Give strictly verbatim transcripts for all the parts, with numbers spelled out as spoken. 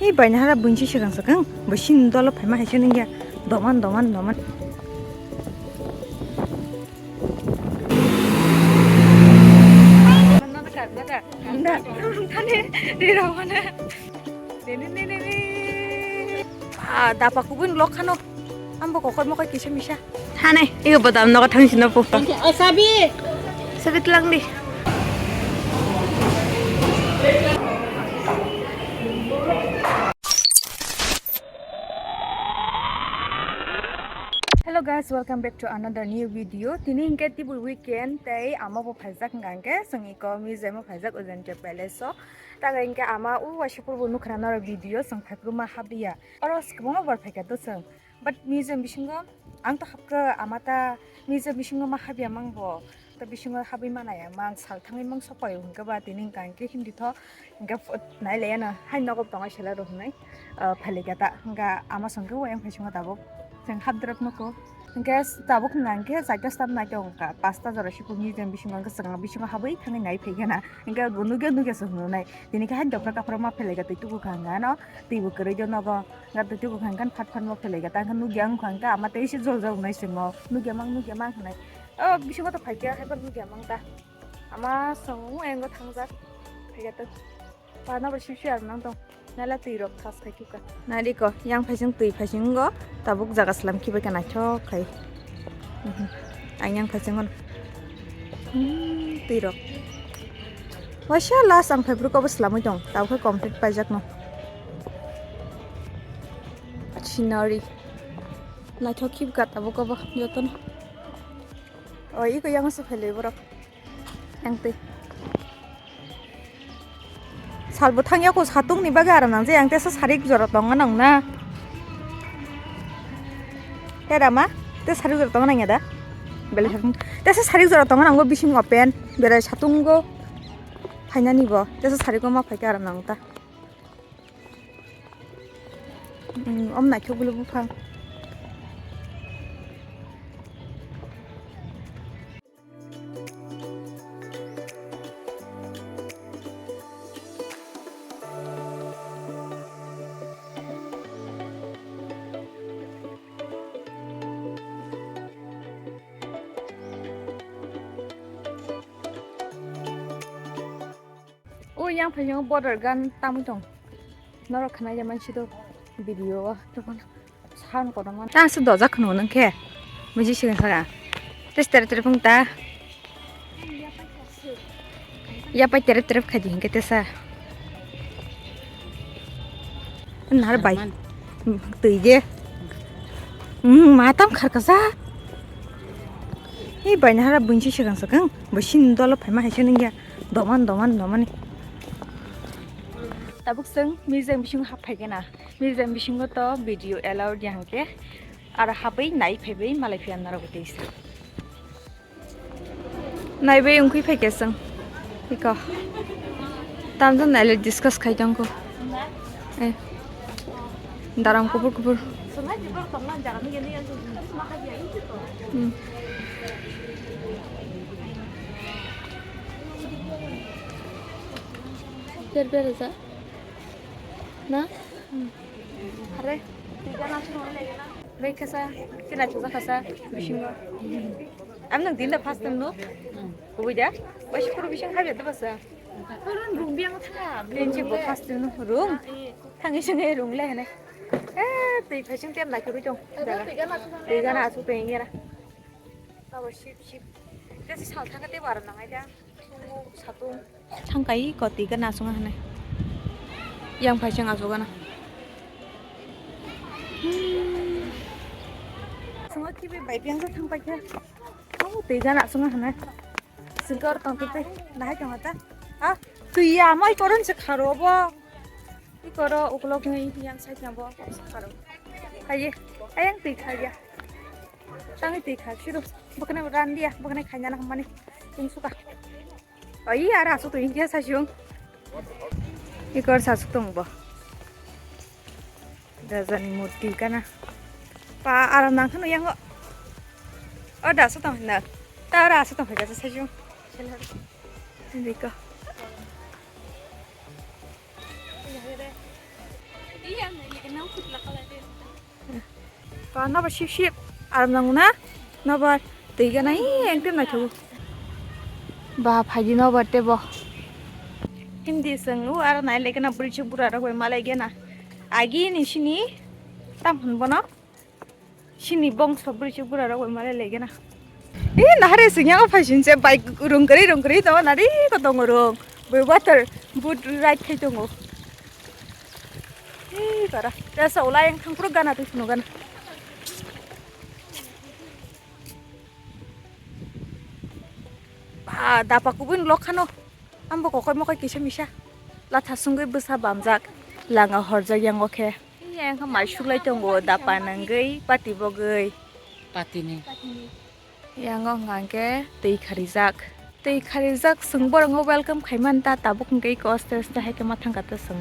Ei bainahara bunsi swkang swkang, bo sini dolo phaima hai se nungya, doman, doman, doman. Ah, dapa kubun lok khano, ambo kokor mokor kisa misa. Thane, iyo bodam nogo thang sino po. Sabi. Sabi tlang di. Hello guys, welcome back to another new video. Tini hingke tibul weekend tei ama bo phaijak hingka hingke chwng iko museum o phaijak Ujjain Palace o. Taga hingke ama u waisa purbo nukha na noro video chwng phaikruma habiya. Oro kwbangma bor phaikha to chwng. But museum bisingo ang to hapkha ama ta museum bisingo ma habya mang bo. Ta bisingo habwi manaya mang sal thangwi mang sopai hwnkhe ba tini hingka hingke hindi tho hingke nai laiya no hai nogo tongo sela rok hinwi phailika ta hingka ama songke wayang phaisingo tabuk chwng hapdrop nuko hingke tabuk hingka hingke chaita stap nai tongo pasta jora siku museum bisingo hingke chwng bisingo habwi thangwi nai phaikha na hingke bo nugya nugya se hwnwi nai tini khe hai dophra kaphra ma phailika twi tubukhang ano twi bo kwrwi do nogo. Nga twi tubukhang khan phat phat mo phailai ka ta khe nugya wngkha hwnkhe ama tei se jol jol nai chwngno nugya mang nugya mang hinai. O bisingo to phaikya haiphano nugya mang ta. Ama song engo thangjak phaikya to. Pana bo sip sip ar nang tong. Naila twi rok thas khai khuka. Nai di ko yang phaising twi phaising go tabuk jaga slam khibai ka naithok khai. Mhm. Ang yang phaising on. Hmm, twi rok. Waisa last ang phaibruk obo slamwi tong. Tabuk khai complete paijak no. Scenery. Naithok khibka tabuk obo jotono. O, iko yang se phailwi borok. Yang twi. Salbo thangya ko satung ni bagwi aram nang je yang tesa sarik jora tongo nang na. Te rama, te sarik jora tongo nang ya da. Bele satung. Tesa sarik jora tongo nang go bising open. Berai satung go. Phainani bo. Tesa sarik go ma phaikha aram nang ta. Hmm, om naithok bwlwi buphang. O yang phai yang border gan tamwi tong. Norok khna ya mansi do video o tong. San kono man. Ta se doja khno nang khe. Muji sigan saga. Tes tere tere phung ta. Ya pai tere tere khai di hingke tesa. Nar bai. Twi je. Hmm, matam kharkasa. Ei bainahara bunsi swkang swkang, bo sini dolo phaima hai se nungya, doman, doman, doman. Tabuk chwng museum bisingo hap phaikhe na, museum bisingo to video allowed ya hwnkhe, aro hapwi nai phaiwi malai phiya narwgwi tei se. Naibai wngkhui phaikhe chwng, iko. Tamjani naile discuss khai tongkho. Eh. Daram kubur kubur. Hmm. Ber ber ja. Na? Hmm. Are. Bai khasa, kina khasa khasa, bisingo. Am nang dinda first time no? Kubui da? Bai sikuru bising khabi da basa. Rung biang tha. Kenji bo first time no rung. Thangi singe rung le hene. Eh, twi phasing tem lai kuru jong. Twi gana asu twi ngera. Abo sip sip. Tesi sal thangate bara nangai da. Satung. Thangkai ko twi gana asung hane. Yang phai seng asuk gana. Sungo kibi bai biang sa thang paikha. Oh, twi gana asung hane. Singkor tong twi nahai tong ta. Ah, twi ya mai koron se kharo bo. I koro ukulok ni yang side na bo kharo. Aye, ayang twi kha ya. Tangi twi kha siru. Bokne ran dia, bokne khaina na mani. Tung suka. Oi, ara asuk twi hingke sa siung. Ikor sa asuk tong bo. Rajani murti kana. Pa aram nang khano yango. O da asuk tong na. Ta ara asuk tong phai ka sa siung. Diko. Ba nobar sip sip aram nang na nobar twi gana i engte naithogo. Ba phaidi nobar tebo. Hindi seng u aro nai leke na bridge bura rok bai malai gena. Agi ni sini tam hwn bono. Sini bongso bridge bura rok bai malai leke na. Eh, nahare sing yang phai sin se bike rung kari rung kari to nari ko tongo rung. Bai water boat ride khai tongo. Ih, kara. Tesa ulai yang thangpro gana twi phunu gana. Ba, dapa kubun lok khano. Ambo kokoi mokoi kisa misa. Latha sungwi bwsa bamjak. Langa horjak yang okhe. Ih, yang kha mai suklai tongo dapa nangwi pati bogwi. Patini. Yang o hwnkha khe twi kharijak. Twi kharijak, chwng borokno welcome khai man ta, tabuk hwnkhe iko aste aste hai khe ma thang kha ta chwng.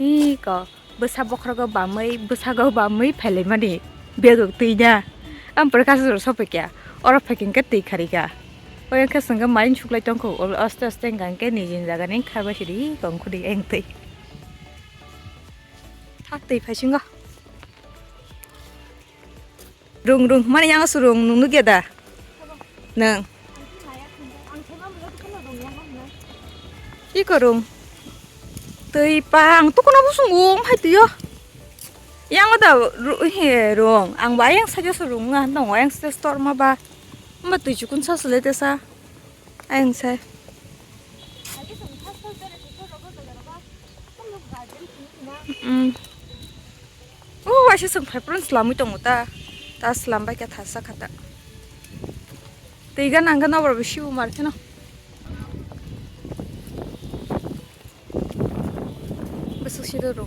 Iko bwsa bokhorogo bamwi, bwsago bamwi phailaimani bag rok twi na. Ampore kaisa jora sopikya, oro phaikhe hwnkhe twi kharika. Oyang khe chwng khe mai suklai tongkho, aste aste hwnkha khe nijini jagani kharbai sidi iko wngkhudi ayang twi. Thak twi phaisingo. Rung rung mani yang su rung nung nugya da. Nung. Iko rung. Twi pang tukuno busung um hai twi yo. Yang da ru-, he rung. Ang ba yang saja su rung nga nong yang se store ma ba. Ma twi chukun sa sele te sa. Ayang sai. Mm. Oh, waisa chwng phai phuru slamwi tongo ta. Ta slam bai khe thasa kha ta. Twi gana hwnkhe nokbar bo sibo mar kheno. Bwswk side rw.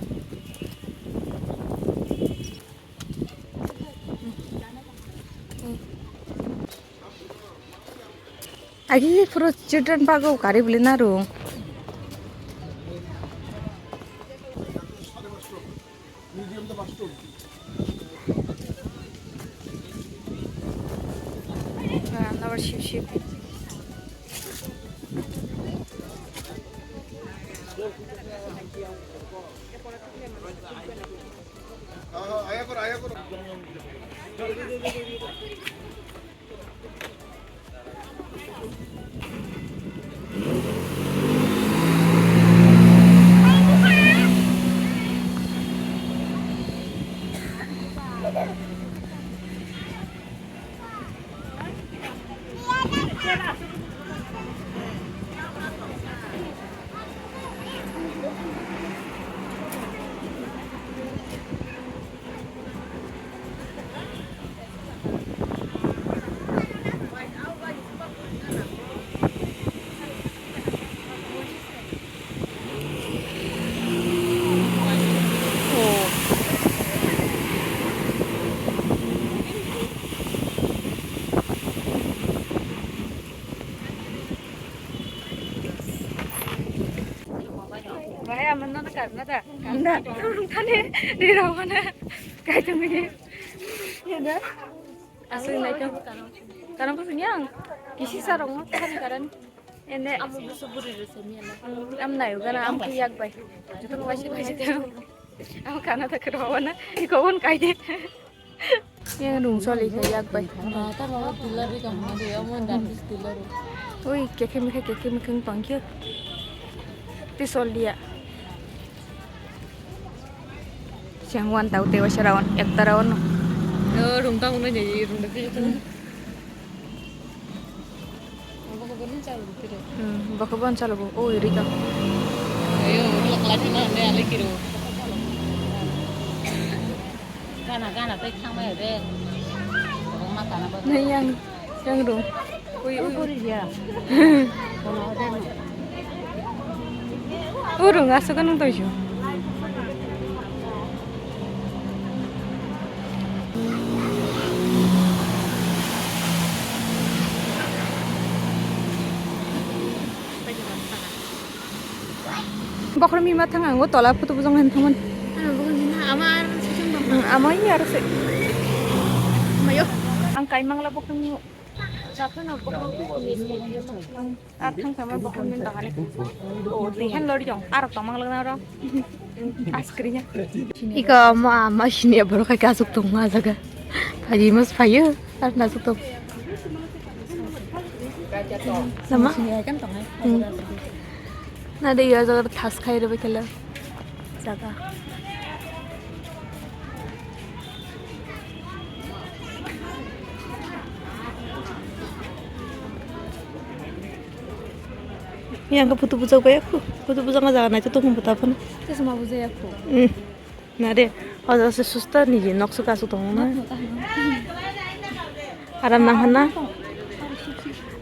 Agi phuru children park o gari bwlwi narwng. Ah, nabar sip sip. Bahai ama nono karna da. Karna. Thani rira mana. Kai tumi. Ya da. Asli naikam. Karang kusung yang. Kisi sarong mo kan karan. Ene. Am busu buri rese mi ana. Am nayo gana am kuyak bai. Jutuk wasi wasi. Am kana ta kero wana. Iko won kai de. Yang rung choli khe yak bai. Ui, kekhe mikhe, kekhe mikhe wng tong khe. Tei chol liya. Cheng wan tau tei waisa round, ekta round no. Rung tang nai, rung tang. Hmm, bokhe bon chalogo. O, iri ka. Ayo, ulo kalai thangna hwnwi alai kiro. Gana, gana, tei thangmai de. Bokma kana ba. Nai yang, yang rung. Ui, ui, ui. Puri dia. Kono hotel no. O rung, aswk nung toisu. Bokhorok mima thang ang o tola photo bujang nai thangmani. Ano bokhorok mima ama ar sising dong. Hmm, ama ini harus sih. Mayo. Ang kaimang la bokhorok mima. Ar thang sama bokol min tongani. O, twi han lori jong. Arok tongmang lagna oro. Askrinya. Iko ma, ma sini borok hai kasuk tong ma jaga. Phaji mas phayo. Ar nasuk tong. Sama? Sini hai kan tong hai. Hmm. Na de ya jaga thas khai re bekela. Jaga. Yang ke putu puja kaya ku, putu puja nggak jaga naik tuh pun putu apa nih? Itu semua puja ya ku. Hmm. Nah deh, ada si susta nih, nok suka su tong na. Aram nang hana.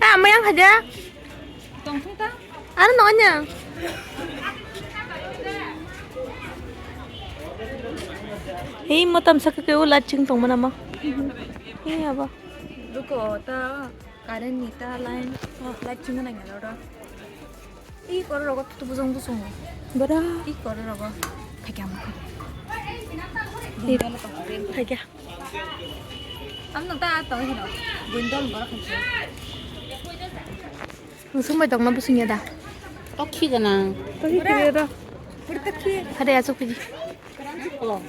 Ah, ama yang aja. Tong sih ta? Ano nanya. Hei, mo tamsa ke ke ulat ching tong mana ma? Hei, aba. Duko ta current ni ta line, light ching nang ya ro. I kor rogo tu bujong bujong. Bara. I kor rogo. Thakya mo. Thakya. Amno ta to hino. Bundol bor khanse. Nung sumbai tongma busung ya da? Tokhi ganang. Tokhi kiri da. Puri tokhi. Hade asuk piji. Oh.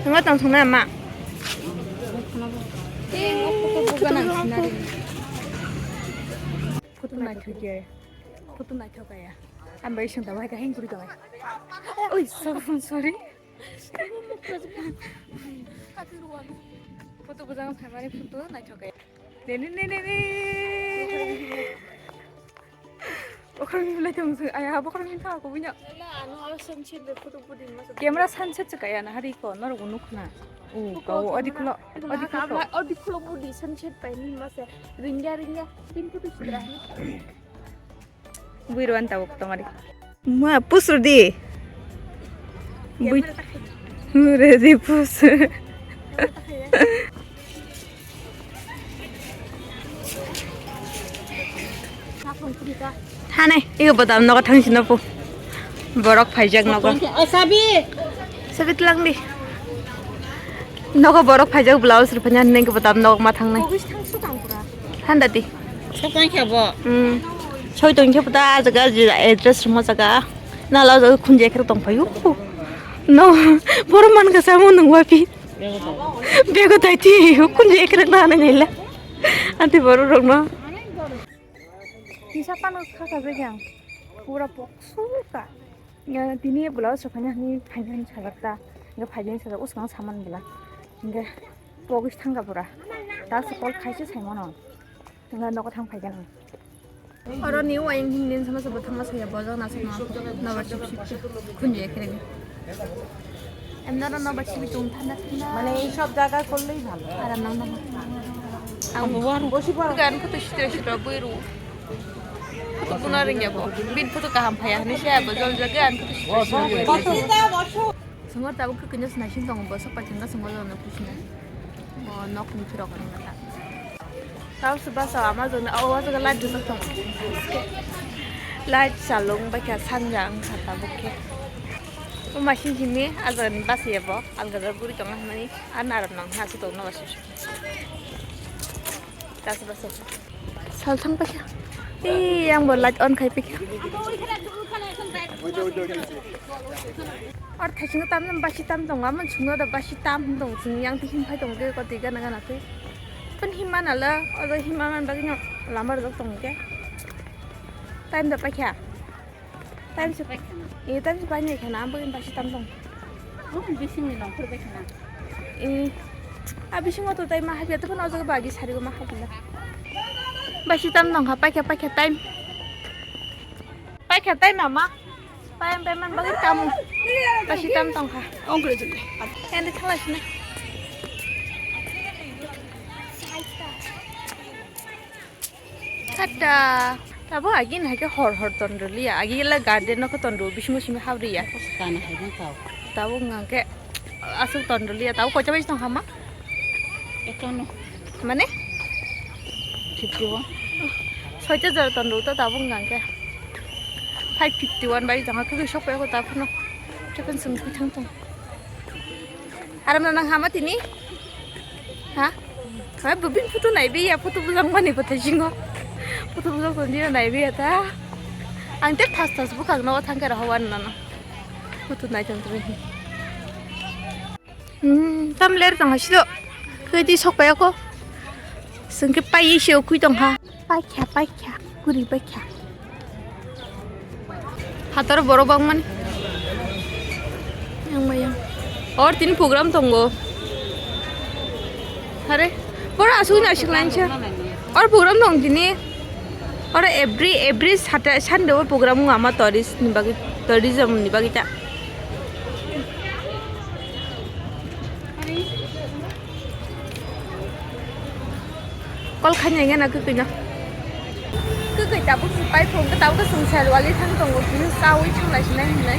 Nung tong sung na ma. Photo naithok ya. Photo naithok ya. Ang bai sung tawai ka heng puri tawai. Oi, so sorry. Photo bujang phaimani photo naithok ya. Nini, nini, nini. Bokhorok ni belai tong se, aya bokhorok ni tha ko bunya. Ano aro sunset be photo photo ma. Camera sunset se kaya na hari ko norok nukna. O kau adi khulo, adi khulo. Adi khulo budi sunset pai ni ma se ringya ringya pin photo sitra. Buiro an tabuk tongari. Ma pusur di. Bui. Mure di pusur. Thane, iko badam nogo thang sino po. Borok phaijak nogo. Sabi. Sabi tlang di. Nogo borok phaijak blouse rupanya neng badam nogo ma thangnai. Thanda di. Sokang khe bo. Hmm. Soi tong khe puta jaga address mo jaga. Na lao jaga khunje khe tong phayu. No, boro man ka samu nung wapi. Bego tai ti khunje khe na na ngaila. Anti boro rok no. Tisa pano kha kha be yang. Pura pok suka. Tini blouse sokani hani phaini sajak ta. Nge phaini sajak usang saman bela. Nge pogis thangka pura. Ta sokol khaise saimano. Nga nogo thang phai gana. Oro ni wayang himni sama sama thangma saya bojak na sama. Nabar sip sip sip. Khunje khe. Em noro nabar sip tung thanda thanda. মানে এই সব জায়গায় করলেই ভালো। Aram nang nang. Ang besi বড়। Gan photo sitra sitra buiru. Photo puna ringya bo. Bin photo kaham phaya hani saya bo jol jaga an photo sitra sitra buiru. Songor tabuk khe kanya sinaising tongo bo sok paithanga songor jono khusinai. Bo nok ni phirok rok ta. Tao se basa ama jone o jaga light rijak tongo. Light salung bai kha sanja wngkha tabuk khe. O masing simi a jaga ni basa ya bo alga jaga guri tongo hinmani a naram nang ha se tongo no basa. Tasa basa. Sal thang paikha. Ee, yang bo light on khai paikha. Or thaisingo tam basi tam tongo, amon sungo da basi tam hwn tongo, chwng yang tihim phai tongo, tei kotwi gana gana tei. Pun hima nala, odo hima man bagwi no lama rwjak tongo khe. Time da paikha. Time se pai khana. E time se pai nai khana, ang bagwi basi tam tong. Ang bising ni nongkhor bai khana. E, a bisingo to tai ma habya to phano o jaga bagi sari ma habla. Basi tam tong kha, paikha, paikha time. Paikha time mama. Time, time man bagwi tam. Basi tam tong kha. Ongkre jule. Ende thala sina. Tata. Tabo agi nahai ke hor hor tondro liya. Agi la garden no ko tondro bisingo simi habri ya. Kana hai na tao. Tabo ngang ke asuk tondro liya. Tabo kocha bai tong hama? Ekono. Mane? Fifty one. Soita jor tondro to tabo ngang ke. Five fifty one bai jang ke sok pe ko tabo no. Tekan sung ku thang tong. Aram na nang hama tini? Ha? Hai bubin photo naibi ya, photo bujang mani bwthai singo. Photo bujang tong dina naibi ya ta. Ang te thas thas bwkhak no thang khe rohor wan nana. Photo nai tong tong. Hmm, tam ler tong silo. Kedi sok pa ya ko. Sengke pai isi okui tong ha. Paikha, paikha, kuri paikha. Hatar borok bangmani. Yang bayang. Or tin program tongo. Hare, bora asuk na asik lain cha. Or program tong tini. Or every, every Saturday, Sunday or program wng ama tourist ni bagwi, tourism ni bagwi ta. Call khaina hingke na kwkwi no. Kwkwi tabuk si pai phone khe tabuk khe chwng Serwali thang tongo, kisa chaui thang lai sinai hinwi.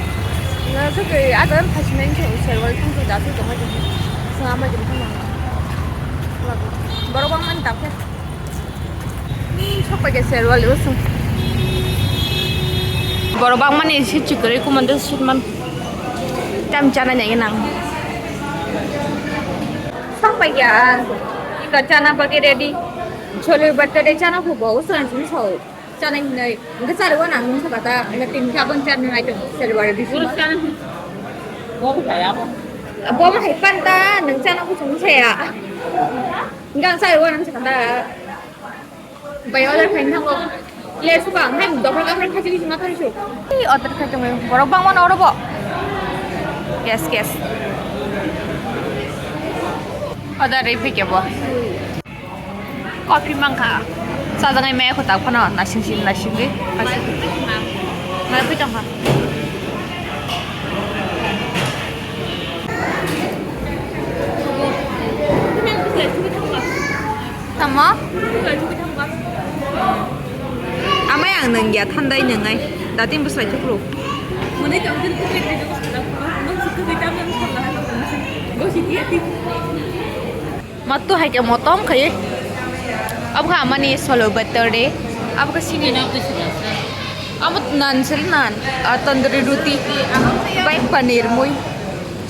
Kwkwi ada thang sinai chwng Serwali thang tongo, dasu tongo chwng ama jin thang. Borok bangmani tabuk khe. Ni sok pai khe Serwali o chwng. Borok bangmani si chikori kumando sitman. Tam chana nai nang. Sok pai ya. Ika chana bagwi ready. Chole bhature chana phubo usan sini so. Chana hinai. Nge chari wana nung sa kata. Nge tin ka bon chana nai to. Serwali di. Bo hai panta nung chana ku sung saya. Nge chari wana nung sa kata. Bai order khaina thango. Le suka ang hai dopra kapra khachi kisi ma thari su. Ei order khai tongo. Borok bangma no oro bo. Yes, yes. Order ri phike bo. Coffee mangkha. Chajaknai maya kho tak phano nasing sing nasing di. Ngai phi tongkha. Tamo? Amai ang nang ya thandai nangai. Dating bwsai thukru. Matu hai khe motom khai. Abo kha amani solo bhatori. Abo kha sini. Amo nan sel nan. Ah, tandoori roti. Bai paneer mui.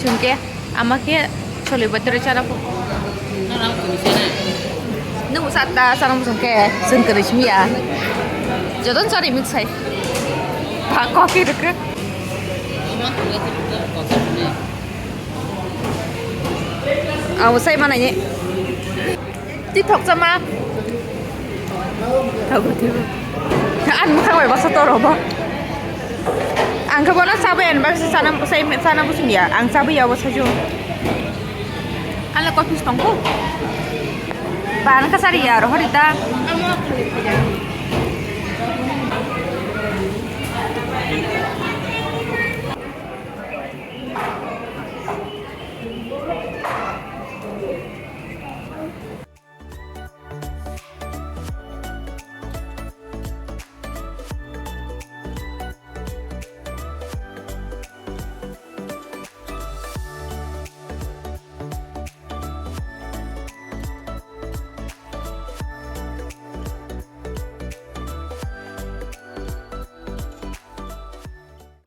Chungke ama khe solo bhatori chara pho. Nung sa ta chara mung chungke sung kari simi ya. Joton chari mix hai. Ba coffee rwkhe. Ang sai manai ni. Ti thok sama. Thok thok. An mukhang bai basa toro bo. Ang khe bono sabai an bai sana sai sana busung ya. Ang sabai ya bo saju. Ala coffee tong ko. Ban ka sari ya ro hori ta.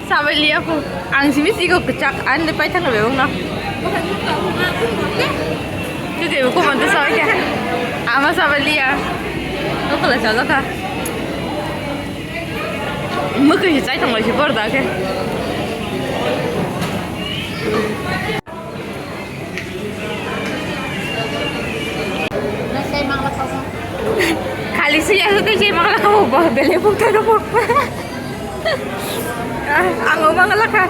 Sabai liya pho. Ang simi sigo kwchak, ani le paithak na bebak no. Kike ko man to sabai kya? Ama sabai liya. Ko kala chala kha. Mukhe chai thang lai si por da khe. Khali se ya te je mangla ko bo bele bu ta ko. Ang o mangla kha.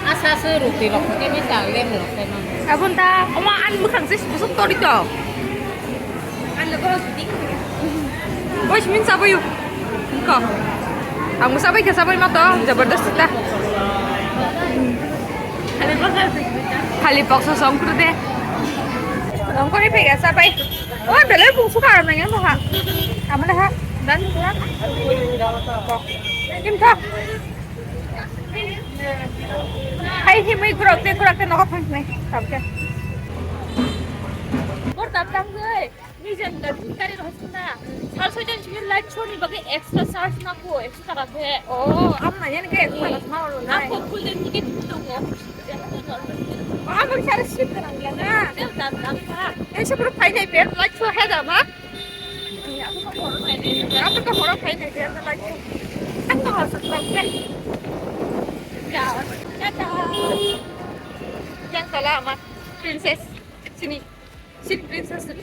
Asa se ruti rok ke ni ta lem rok ke mang. Abun ta oma an mukhang se busuk tori to. Oi, simin sabayo. Ko. Ang sabai khe sabai ma to, jabardast ta. Khali baksa songkru de. Songkru phe ga sabai. Oi, belai bungsu ka nang yang ha. Amale ha. Dan pura. Kim tha. Hai himui kurok te kurok te nogo phang nai. Tabke. Bor tap tang oi. Sal soitan simi light show ni bagwi extra charge nango, extra rate. Oh, amna yan ke extra charge ma ro nai. Ako golden ticket tongo. Abo sar sip ka nang na. Dam dam ka. Eso pura phai nai ber light show he da ma. Abo ka horo phai nai ber light show. Ang ka horo sa ka. Ya. Tata. Yang sala ma. Princess. Sini. Sini princess ni.